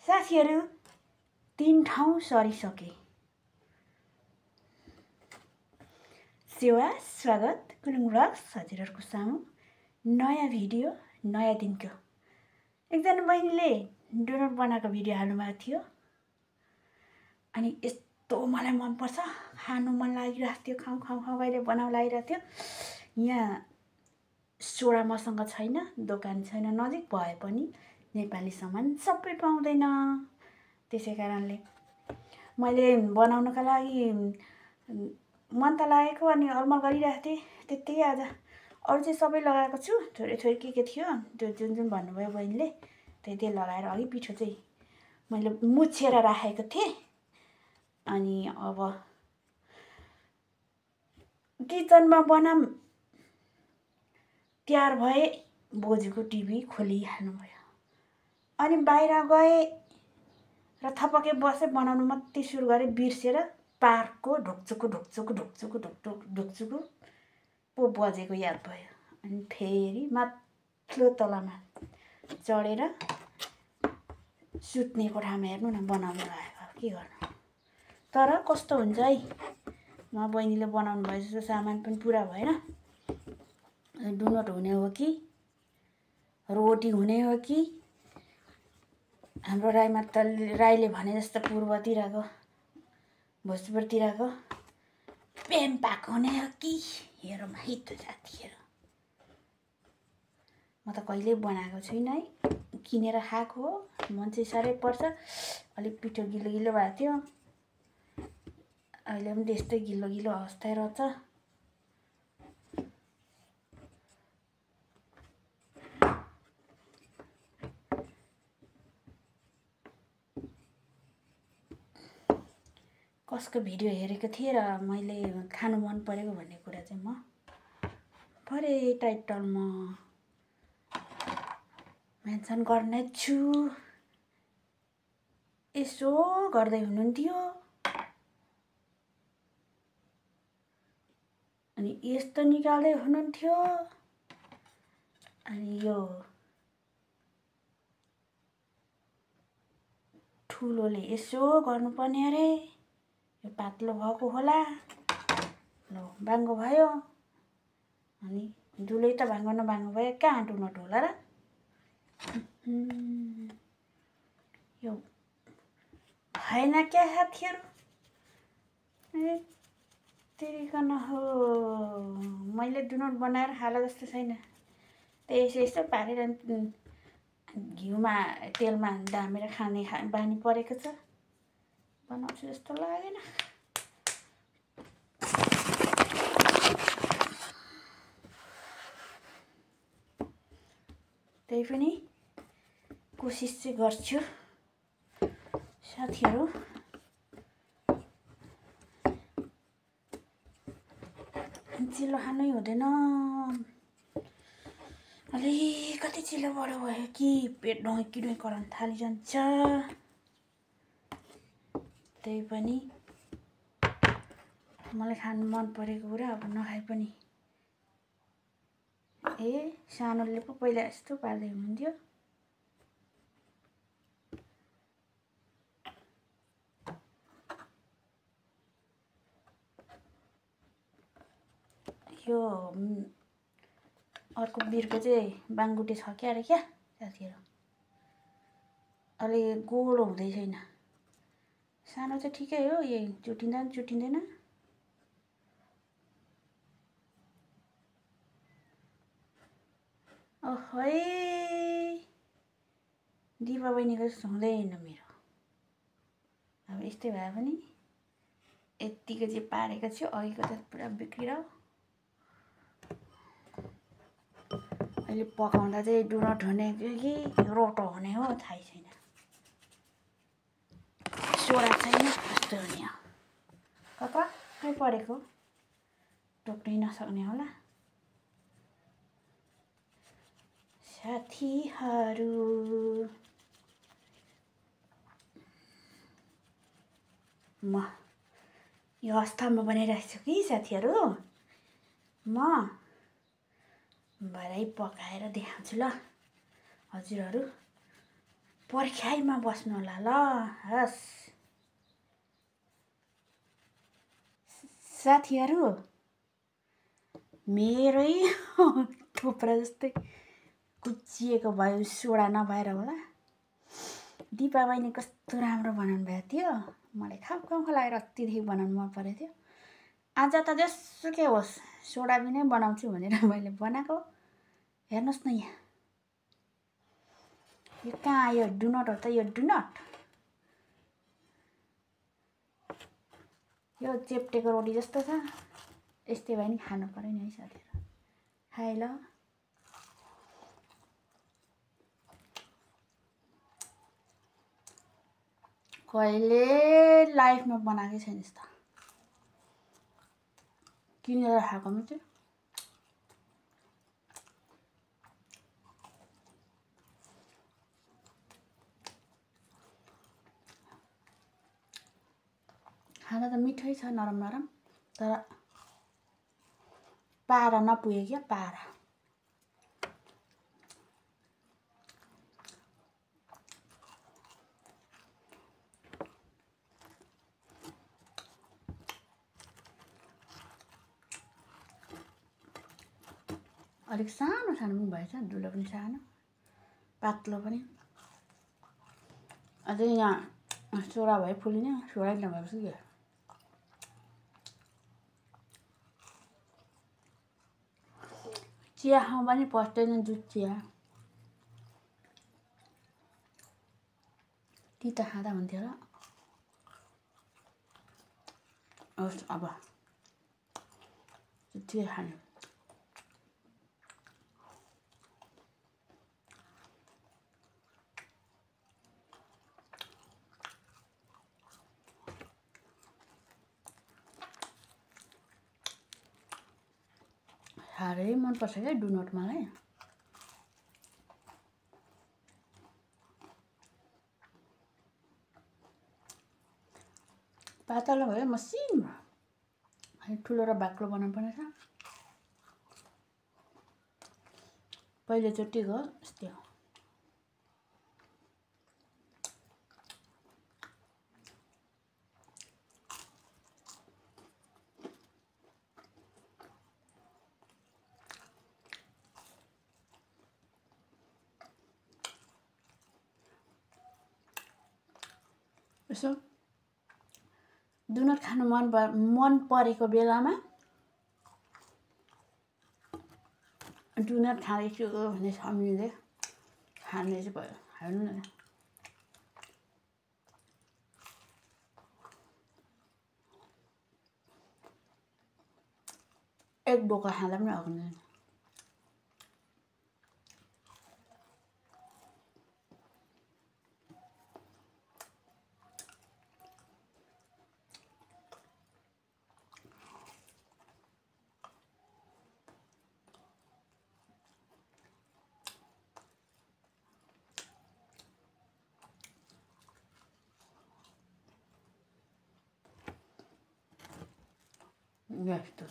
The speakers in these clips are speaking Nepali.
साथीहरु 3 ठाउँ सरिसके। सेवा स्वागत कुलुङ ब्लग्स हजुरहरुको सामु नयाँ भिडियो नयाँ दिनको। एकजना बहिनीले डोनट बनाएको भिडियो हाल्नु भएको थियो अनि यस्तो मलाई मन पर्छ, खानु मन लागिरहेको थियो, खाऊ खाऊ खाऊ कहिले बनाउन लागिरहेको थियो। यहाँ सोडा मसँग छैन, दोकान छैन, नजिक भए पनि नेपाली सामान सबै पाउँदैन। त्यसै कारणले मैले बनाउनका लागि मन त लागेको अनि अलमल गरिरहेको थिएँ। त्यतिकै आज अरु चाहिँ सबै लगाएको छु, थोरै थोरै के थियो त्यो जुन भन्नुभयो बहिनीले त्यही लगाएर अघि पिठो चाहिँ मैले मुछेर राखेको थिएँ। अनि अब किचनमा बनाम तयार भए बोजूको टिभी खोलिहाल्नु भयो। अनि बाहिर गए र थपके बसे बनाउनु मात्रै सुरु गरे, बिर्सेर पार्कको ढुकछुकु पो बजेको याद भयो। अनि फेरि माथिल्लो तलामा चढेर सुत्ने कोठामा हेर्नु न बनाउनु लागेको, के गर्नु। तर कस्तो हुन्छ है, म बहिनीले बनाउनु भए जस्तो सामान पनि पुरा भएन। डुनट हुने हो कि रोटी हुने हो कि हाम्रो राईले भने जस्तो पूर्वतिरको भोजपुरतिरको प्रेम पाक हुने हो कि हेरौँ है त साथीहरु। म त कहिल्यै बनाएको छुइनँ है, किनेर खाएको हो। मन चाहिँ साह्रै पर्छ। अलिक पिठो गिलो गिलो भएको थियो, अहिले पनि त्यस्तै गिलो गिलो अवस्था रहेछ। कसको भिडियो हेरेको थिएँ र मैले खानु मन परेको भन्ने कुरा चाहिँ म भरे टाइटलमा मेन्सन गर्ने छु। यसो गर्दै हुनुहुन्थ्यो अनि यस्तो निकाल्दै हुनुहुन्थ्यो। अनि यो ठुलोले यसो गर्नुपर्ने अरे, यो पातलो भएको होला, ल बाङ्गो भयो। अनि दुलै त बाङ्गो नबाङ्गो भयो, कहाँ डुनट होला र। यो भएन क्या साथीहरु। तेरिकन हो, मैले डुनट बनाएर खाला जस्तो छैन। यसो पारेर घिउमा तेलमा दामेर खाने बानी परेको छ। बनाउँछु जस्तो लागेन। त्यही पनि कोसिस चाहिँ गर्छु साथीहरु। चिल्लो खानै हुँदैन, अलिकति चिल्लो बढो भयो कि पेट ढोकी करन थालिजान्छ। त्यही पनि मलाई खानु मन परेको कुरा अब नखाए पनि सानोले पो पहिला यस्तो पार्दै हुनुहुन्थ्यो। यो अर्को बिर्को चाहिँ बाङ्गुटे छ क्या अरे क्या साथीहरु, अलि गोलो हुँदै छैन। सानो चाहिँ ठिकै हो, यही चुटिँदैन। ओहै दिपा बहिनीको जस्तो हुँदैन मेरो। अब यस्तै भए पनि यतिको चाहिँ पारेको छु, अघिको त पुरा बिग्रियो। अहिले पकाउँदा चाहिँ डुनट हुने कि रोटो हुने हो थाहै छैन। सोडा छैन कस्तो हुने हो, कता परेको टोक्नै नसक्ने होला। साथीहरु म यो अवस्थामा बनाइरहेको छु कि साथीहरु। म भरै पकाएर देखाउँछु ल हजुरहरु। पर्खाइमा बस्नु होला ल। हस् साथीहरू, मेरै थुप्रा जस्तै कुचिएको भयो, सोडा नभएर होला। दिपा बहिनी कस्तो राम्रो बनाउनु भएको थियो, मलाई खाउँ लागेर अत्तिदेखि बनाउनु मन परेको थियो। आज त जसुकै होस् सोडा बिनै बनाउँछु भनेर मैले बनाएको। हेर्नुहोस् न यहाँ, यो कहाँ आयो डुनट हो त, यो डुनट। यो चेप्टेको रोटी जस्तो छ, यस्तै भए नि खानु पर्यो नि है साथीहरू। खाए ल। कहिले लाइफमा बनाएकै छैन यस्तो, किनेर खाएको मात्रै। खाना त मिठै छ, नरम नरम, तर पारा नपुगे क्या, पारा। अलिक सानो सानो पनि भएछ, दुलो पनि सानो, पातलो पनि। अझै यहाँ सोडा भए फुलिने, सोडा नभएपछि के। चिया खाउँ पनि पस्दैन, दुध चिया। तिता खाँदा हुन्थ्यो र। होस् अब चिया खाने। साह्रै मनपर्छ क्या डुनट मलाई। पातलो भयो मसिनो, ठुलो र बाक्लो बनाउनु पर्ने छ। पहिलोचोटिको यस्तै हो। यसो डुनट खानु मन परेको बेलामा डुनट खाँदैछु भने सम्झिँदै खाने चाहिँ भयो। हेर्नु न, एक बोका खाँदा पनि हग्दैन। यस्तो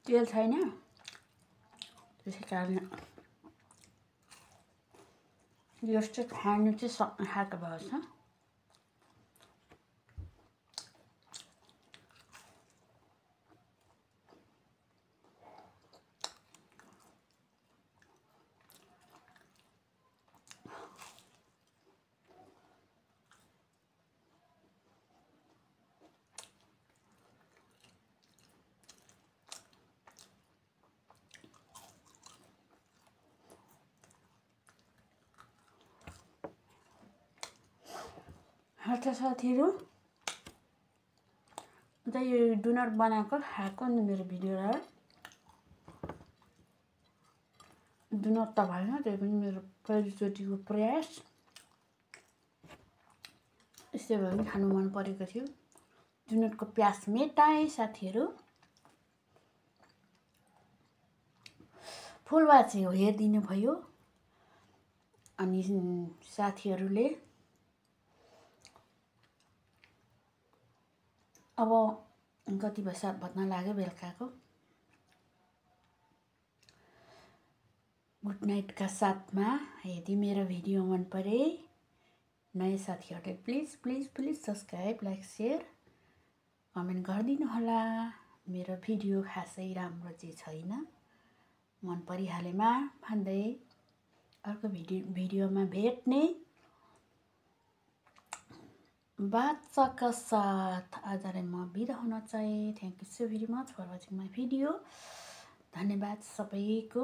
तेल छैन, त्यसै कारण यस्तो खानु चाहिँ सक्ने खालको भएको छ। अच्छा साथीहरू, अन्त यो डुनट बनाएको खाएको नि मेरो भिडियोलाई। डुनट त भएन, त्यही पनि मेरो पहिलोचोटिको प्रयास। यस्तै भयो भने खानु मन परेको थियो। डुनटको प्यास मेटाएँ साथीहरू। फुलबाची हो, हेरिदिनु भयो। अनि साथीहरूले अब कति भयो 7 बज्न लाग्यो बेलुकाको। गुड नाइटका साथमा यदि मेरो भिडियो मन परे नयाँ साथीहरूले please please please subscribe like share comment गरिदिनु होला। मेरो भिडियो खासै राम्रो चाहिँ छैन, मन परिहालेमा भन्दै अर्को भिडियोमा भेट्ने बाचाका साथ आजलाई म बिदा हुन चाहे। Thank you so very much for watching my video. धन्यवाद सबैको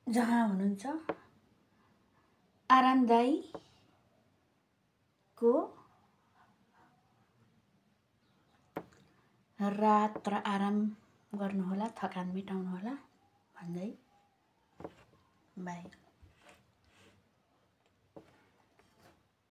जहाँ हुनुहुन्छ। आरामदायीको रात र आराम गर्नुहोला, थकान मेटाउनुहोला भन्दै बाई।